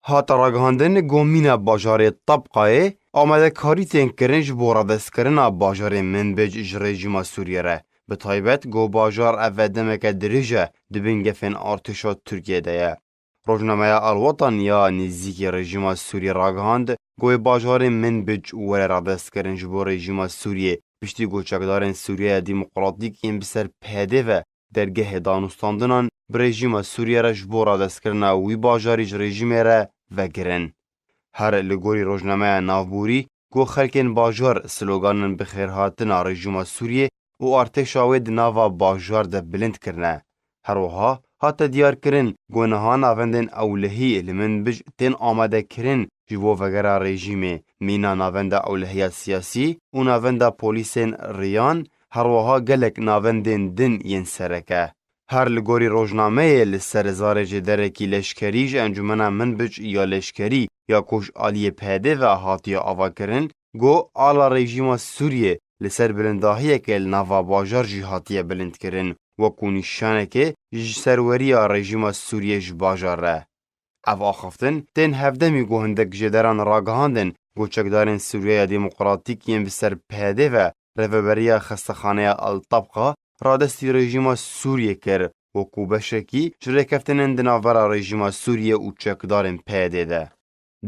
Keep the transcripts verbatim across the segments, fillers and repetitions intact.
Hate ragihandin ku mîna bajarê Tabqayê amadekarî tên kirin ji bo radestkirina bajarê Minbic ji rejîma Sûriyê re. Bi taybet ku bajar ev demeke dirêj e di bin gefên artêşa Tirkiyê de ye. Rojnameya Alwatan ya nêzîkî rejîma Sûriyê ragihand ku wê bajarê Minbic were radestkirin ji bo rejîma Sûriyê, piştî ku çekdarên Sûriyeya Demokratîk yên bi ser P D ve dergehê danûstandinan bi rejîma Sûriyê re ji bo radestkirina wî bajarî ji rejîmê re vegirin. Her li gorî rojnameya navborî, ku xelkên bajar sloganan bi xêrhatina rejîma Sûriyê û artêşa wê di nava bajar de bilind kirine. Her wiha hate diyarkirin ku niha navendên ewlehî li Minbic tên amadekirin ji bo vegera rejîmê, mîna navenda ewlehiya siyasî û navenda polîsên Riyan, her wiha gelek navendên din yên sereke. Her li gorî rojnameyê, li ser zarê jêderekî leşkerî ji encûmena Minbic ya leşkerî ya ku ji aliyê P D ve hatiye avakirin, ku ala rejîma Sûriyê li ser bilindahiyeke li nava bajar jî hatiye bilindkirin, wekû nîşanekê ji serweriya rejîma Sûriyê ji bajar re. Ev axaftin tên hevdemî ku hindek jêderan ragihandin ku çekdarên Sûriyeya Demokratîk yên bi ser P D ve rêveberiya xestexaneya El Tabqa radestî rejîma Sûriyê kir, wekû beşekî ji rêkeftinên di navbera rejîma Sûriyê û çekdarên P D de.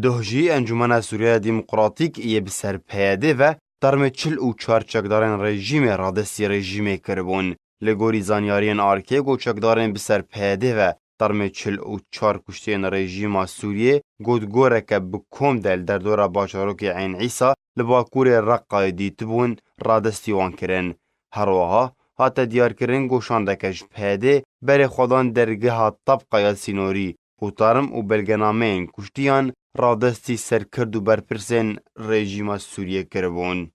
Doh jî Encûmena Sûriyeya Demokratîk yê bi ser P D ve termê çil û çar çekdarên rejîmê radestî rejîmê kiribûn. Li gorî zanyariyên arkê, ku çekdarên bi ser P D ve termê çil û çar kuştiyên rejîma Sûriyê, ku di goreke bi kom de li derdora bajarokê Eyn Îsa li bakurê Reqayê dîtibûn, radestî wan kirin. Her wiha hate diyarkirin ku şandeke ji P D berê xwe dan dergeha Tabqa ya sînorî û term û belgenameyên kuştiyan radestî serkirt û berpirsên rejîma Sûriyê kiribûn.